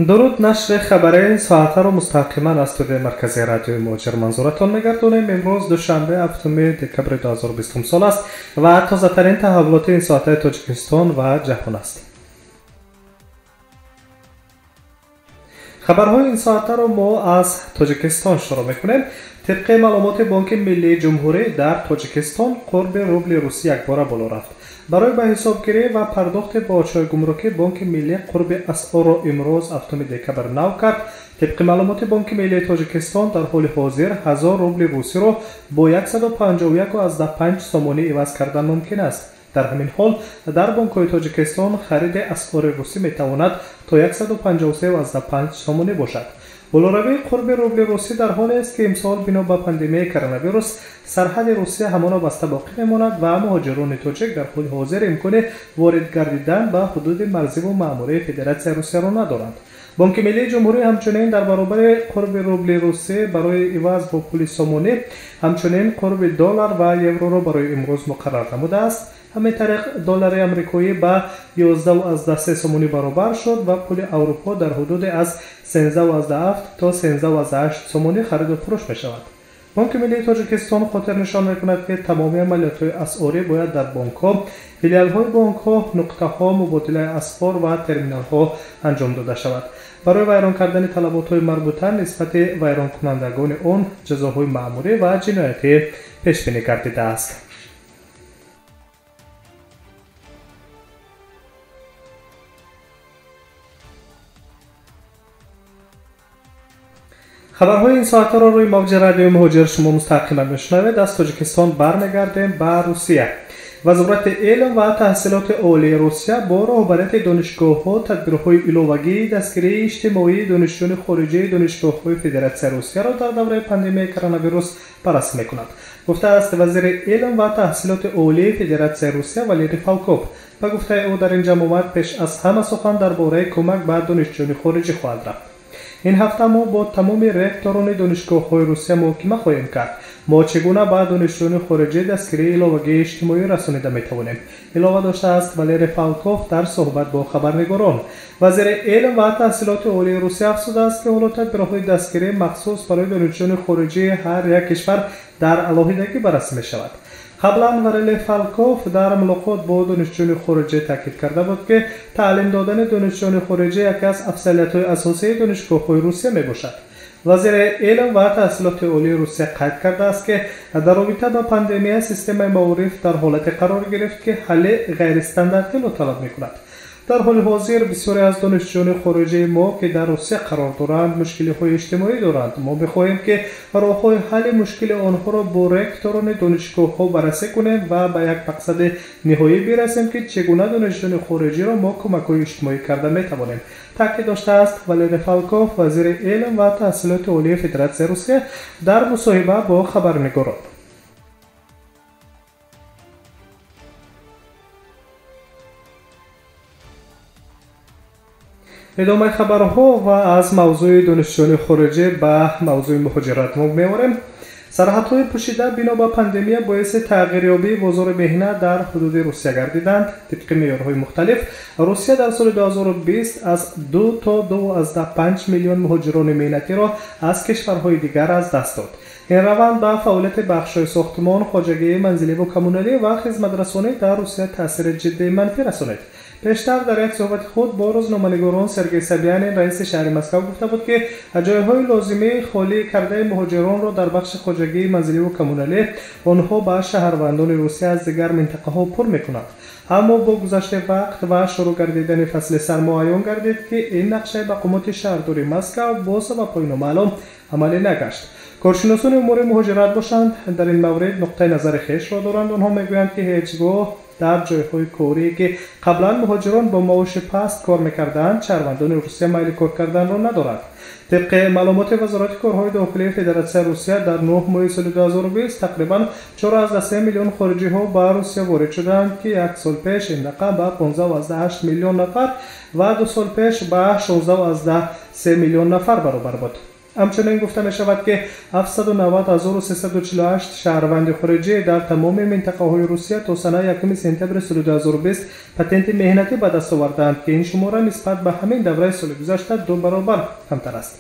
Дуруд, нашри хабари соатаро мустақиман аз студияи марказии радиои Муҳоҷир манзуратон мегардонем. Имрӯз душанбе, 7 декабри 2020 сол аст ва тозатарин таҳаввулоти ин соатаи Тоҷикистон ва ҷаҳон аст. Хабарҳои ин соатаро мо аз Тоҷикистон шурӯъ мекунем. Тибқи маълумоти Бонки Миллии Ҷумҳурӣ, дар Тоҷикистон қурби рубли русӣ якбора боло рафт. Барои ба ҳисобгирӣ ва пардохти боҷҳои гумрукӣ Бонки Миллӣ қурби асъорро имрӯз 7 декабр нав кард. Тибқи маълумоти Бонки Миллии Тоҷикистон, дар ҳоли ҳозир 1000 рубли русиро бо 151,5 сомонӣ иваз кардан мумкин аст. Дар ҳамин ҳол дар бонкҳои Тоҷикистон хариди асъори русӣ метавонад то 153,5 сомонӣ бошад. Болоравии қурби рубли русӣ дар ҳолест, ки имсол бино ба пандемияи коронавирус сарҳади Русия ҳамоно баста боқӣ мемонад ва муҳоҷирони тоҷик дар ҳоли ҳозир имкони ворид гардидан ба ҳудуди марзиву маъмурии Федератсияи Русияро надоранд. Бонки Миллии Ҷумҳурӣ ҳамчунин дар баробари қурби рубли русӣ барои иваз бо пули сомонӣ ҳамчунин қурби доллар ва евроро барои имрӯз муқаррар намудааст. Ҳамин тариқ доллари амрикоӣ ба 11,3 сомонӣ баробар шуд ва пули Аврупо дар ҳудуди аз 13,7 то 13,8 сомонӣ хариду фурӯш мешавад. Бонки Миллии Тоҷикистон хотирнишон мекунад, ки тамоми амалиётҳои асъорӣ бояд дар бонкҳо, филиалҳои бонкҳо, нуқтаҳо, мубодилаи асъор ва терминалҳо анҷом дода шавад. Барои вайрон кардани талаботҳои марбута нисбати вайронкунандагони он ҷазоҳои маъмурӣ ва ҷиноятӣ пешбинӣ гардидааст. Хабарҳои ин соатаро рӯи мавҷи радиои Муҳоҷир шумо мустақиман мешунавед. Аз Тоҷикистон бармегардем ба Русия. Вазорати илм ва таҳсилоти олии Русия бо роҳбарияти донишгоҳҳо тадбирҳои иловагии дастгирии иҷтимоии донишҷӯёни хориҷии донишгоҳҳои Федератсияи Русияро дар давраи пандемияи коронавирус баррасӣ мекунад. Гуфтааст вазири илм ва таҳсилоти олии Федератсияи Русия Валерий Фалков. Ба гуфтаи ӯ, дар ин ҷамъомад пеш аз ҳама сухан дар бораи кӯмак ба донишҷӯёни хориҷӣ хоҳад рафт. Ин ҳафта мо бо тамоми ректорони донишгоҳҳои Русия муҳокима хоҳем кард. Мо чӣ гуна ба донишҷӯёни хориҷӣ дастгирии иловагии иҷтимоӣ расонида метавонем, илова доштааст Валерий Фалков дар суҳбат бо хабарнигорон. Вазири илм ва таҳсилоти олии Русия афзудааст, ки ҳоло тадбирҳои дастгирӣ махсус барои донишҷӯёни хориҷии ҳар як кишвар дар алоҳидагӣ баррасӣ мешавад. Қаблан Валерий Фалков дар мулоқот бо донишҷӯёни хориҷӣ таъкид карда буд, ки таълим додани донишҷӯёни хориҷӣ яке аз афзалиятҳои асосии донишгоҳҳои Русия мебошад. Вазири илм ва таҳсилоти олии Русия қайд кардааст, ки дар робита ба пандемия системаи маориф дар ҳолате қарор гирифт, ки ҳалли ғайристандартиро талаб мекунад. Дар ҳоли ҳозир бисёре аз донишҷӯёни хориҷии мо, ки дар Русия қарор доранд, мушкилиҳои иҷтимоӣ доранд. Мо мехоҳем, ки роҳҳои ҳалли мушкили онҳоро бо ректорони донишгоҳҳо баррасӣ кунем ва ба як мақсади ниҳоӣ бирасем, ки чӣ гуна донишҷӯёни хориҷиро мо кӯмакҳои иҷтимоӣ карда метавонем, таъкид доштааст Валерий Фалков, вазири илм ва таҳсилоти олии Федератсияи Русия дар мусоҳиба бо хабарнигорон. Идомаи хабарҳо ва аз мавзӯи донишҷӯёни хориҷӣ ба мавзӯи муҳоҷират мо меорем. Сарҳадҳои пӯшида бино ба пандемия боиси тағйирёбии бозори меҳнат дар ҳудуди Русия гардиданд. Тибқи меъёрҳои мухталиф, Русия дар соли 2020 аз 2 то 2,5 миллион муҳоҷирони меҳнатиро аз кишварҳои дигар аз даст дод. Ин раванд ба фаъолияти бахшҳои сохтмон, хоҷагии манзиливу коммуналӣ ва хизматрасонӣ дар Русия таъсири ҷиддии манфӣ расонид. Пештар дар як суҳбати худ бо рӯзноманигорон Сергей Собянин, раиси шаҳри Москва, гуфта буд, ки ҷойҳои лозимии холӣ кардаи муҳоҷиронро дар бахши хоҷагии манзиливу коммуналӣ онҳо ба шаҳрвандони Русия аз дигар минтақаҳо пур мекунанд. Аммо бо гузашти вақт ва шурӯъ гардидани фасли сармо аён гардид, ки ин нақшаи мақомоти шаҳрдории Москва бо сабабҳои номаълум амалӣ нагашт. Коршиносони умури муҳоҷират бошанд, дар ин маврид нуқтаи назари хешро доранд. Онҳо мегӯянд, ки ҳеҷ гоҳ дар ҷойҳои корӣ, ки қаблан муҳоҷирон бо маоши паст кор мекарданд, шаҳрвандони Русия майли кор карданро надоранд. Тибқи маълумоти Вазорати корҳои дохилии Федератсияи Русия, дар 9 моҳи соли 2020 тақрибан 4,3 миллион хориҷиҳо ба Русия ворид шуданд, ки як сол пеш ин рақам ба 15,8 миллион нафар ва 2 сол пеш ба 16,3 миллион нафар баробар буд. Ҳамчунин гуфта мешавад, ки 790 348 шаҳрванди хориҷӣ дар тамоми минтақаҳои Русия то санаи 1 сентябри соли 2020 патенти меҳнатӣ ба даст овардаанд, ки ин шумора нисбат ба ҳамин давраи соли гузашта ду баробар камтар аст.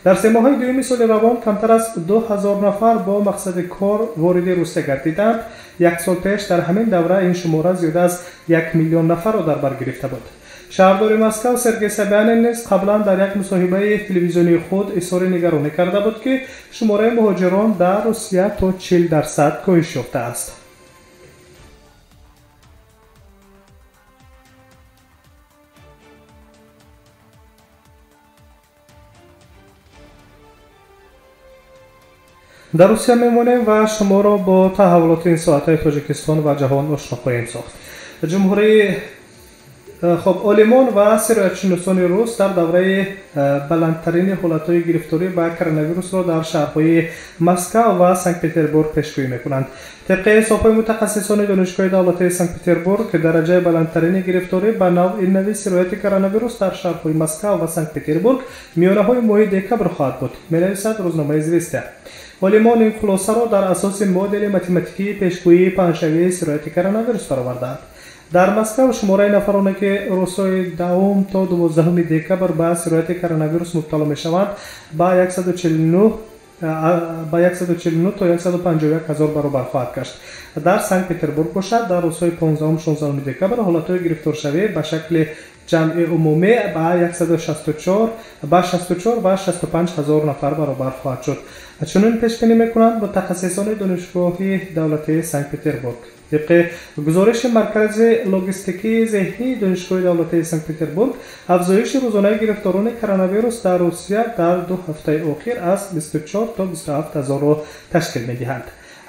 Дар семоҳаи дуюми соли равон камтар аз 2000 нафар бо мақсади кор вориди Русия гардиданд. Як сол пеш дар ҳамин давра ин шумора зиёда аз 1 миллион нафарро дар бар гирифта буд. Шаҳрдори Москав Сергей Собянин низ қаблан дар як мусоҳибаи телевизионии худ изҳори нигаронӣ карда буд, ки шумораи муҳоҷирон дар Русия то 40% коҳиш ёфтааст. Дар Русия мемонем ва шуморо бо таҳаввулоти ин соатаи Тоҷикистон ва ҷаҳон ошно хоҳем сохт. Ҷумҳурии хоб, олимон ва сироятшиносони рус дар давраи баландтарини ҳолатҳои гирифторӣ ба коронавирусро дар шаҳрҳои Москав ва Санкт Петербург пешгӯӣ мекунанд. Тибқи ҳисобҳои мутахассисони Донишгоҳи давлатии Санкт Петербург, дараҷаи баландтарини гирифторӣ ба навъи нави сирояти коронавирус дар шаҳрҳои Москав ва Санкт Петербург миёнаҳои моҳи декабр хоҳад буд, менависад рӯзномаи «Известия». Олимон ин хулосаро дар асоси модели математикии пешгӯии паҳншавии сирояти коронавирус баровардаанд. Дар Москав шумораи нафароне, ки рӯзҳои 10 то 12 декабр ба сирояти коронавирус мубтало мешаванд, ба 149 то 151 ҳазор баробар хоҳад гашт. Дар Санкт Петербург бошад, дар рӯзҳои 15-16 декабр ҳолатҳои гирифторшавӣ ба шакли ҷамъи умумӣ ба 164 ба 64 ва 65 ҳазор нафар баробар хоҳад шуд. Чунин пешбинӣ мекунанд мутахассисони Донишгоҳи давлатии Санкт Петербург. Тибқи гузориши Маркази логистикии зеҳнии Донишгоҳи давлатии Санкт Петербург, афзоиши рӯзонаи гирифторони коронавирус дар Русия дар 2 ҳафтаи охир аз 24 то 27 ҳазорро ташкил медиҳанд.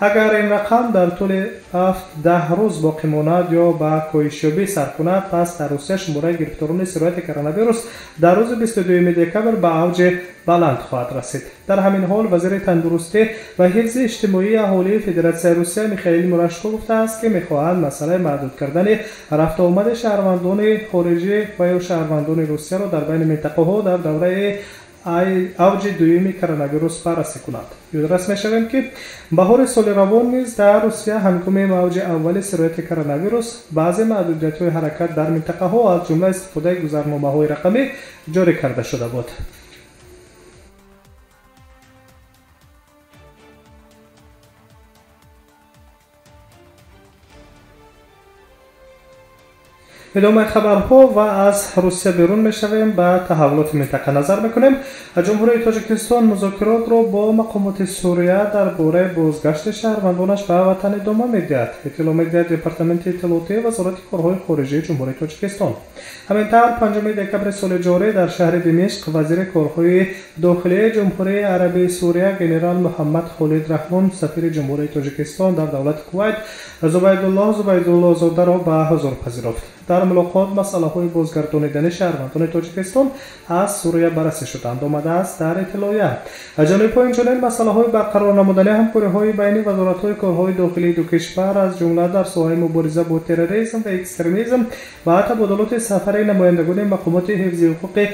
Агар ин рақам дар тӯли 7-10 рӯз боқӣ монад ё ба коҳишёбӣ сар кунад, пас дар Русия шумораи гирифторони сирояти коронавирус дар рӯзи 22 декабр ба авҷи баланд хоҳад расид. Дар ҳамин ҳол, вазири тандурустӣ ва ҳифзи иҷтимоии аҳолии Федератсияи Русия Михаил Мурашко гуфтааст, ки мехоҳанд масъалаи маҳдуд кардани рафтуомади шаҳрвандони хориҷӣ ва ё шаҳрвандони Русияро дар байни минтақаҳо дар давраи авҷи дуюми коронавирус баррасӣ кунанд. Ёдрас мешавем, ки баҳори соли равон низ дар Русия ҳангоми мавҷи аввали сирояти коронавирус баъзе маҳдудиятҳои ҳаракат дар минтақаҳо, аз ҷумла истифодаи гузарномаҳои рақамӣ, ҷорӣ карда шуда буд. Идомаи хабарҳо ва аз Русия берун мешавем, ба таҳаввулоти минтақа назар мекунем. Ҷумҳурии Тоҷикистон музокиротро бо мақомоти Сурия дар бораи бозгашти шаҳрвандонаш ба ватан идома медиҳад, иттилоъ медиҳад Департаменти иттилоотии Вазорати корҳои хориҷии Ҷумҳурии Тоҷикистон. Ҳамин тавр, 5 декабри соли ҷорӣ дар шаҳри Димишқ вазири корҳои дохилии Ҷумҳурии Арабии Сурия генерал Муҳаммад Холид Раҳмон сафири Ҷумҳурии Тоҷикистон дар давлати Кувайт Зубайдуллоҳ Зубайдуллозодаро ба ҳузур пазируфт. Дар мулоқот масъалаҳои бозгардонидани шаҳрвандони Тоҷикистон аз Сурия баррасӣ шуданд, омадааст дар иттилоия. Ҷонибҳо инчунин масъалаҳои барқарор намудани ҳамкориҳои байни вазоратҳои корҳои дохилии ду кишвар, аз ҷумла дар соҳаи мубориза бо терроризм ва экстремизм ва табодулоти сафари намояндагони мақомоти ҳифзи ҳуқуқи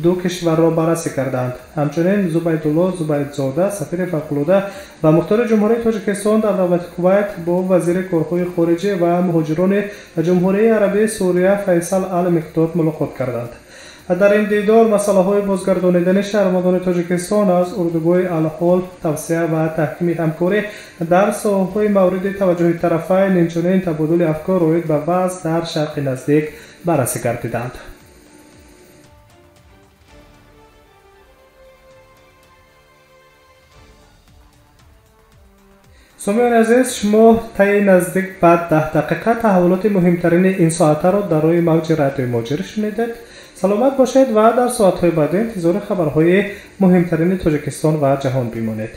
ду кишварро баррасӣ карданд. Ҳамчунин Зубайдулло Зубайдзода, сафири фавқулода ва мухтори Ҷумҳурии Тоҷикистон дар давлати Кувайт, бо вазири корҳои хориҷӣ ва муҳоҷирони Ҷумҳурии Арабии Сурия Файсал Ал Миқдод мулоқот карданд. Дар ин дидор масъалаҳои бозгардонидани шаҳрвандони Тоҷикистон аз урдугоҳи Алҳол, тавсеа ва таҳкими ҳамкорӣ дар соҳаҳои мавриди таваҷҷӯҳи тарафайн, инчунин табодули афкор оид ба вазъ дар Шарқи Наздик баррасӣ гардиданд. Сомиёни азиз, шумо таи наздик ба 10 дақиқа таҳаввулоти муҳимтарини ин соатаро дар рӯи мавҷи Радиои Муҳоҷир шунидед. Саломат бошед ва дар соатҳои баъдӣ интизори хабарҳои муҳимтарини Тоҷикистон ва ҷаҳон бимонед.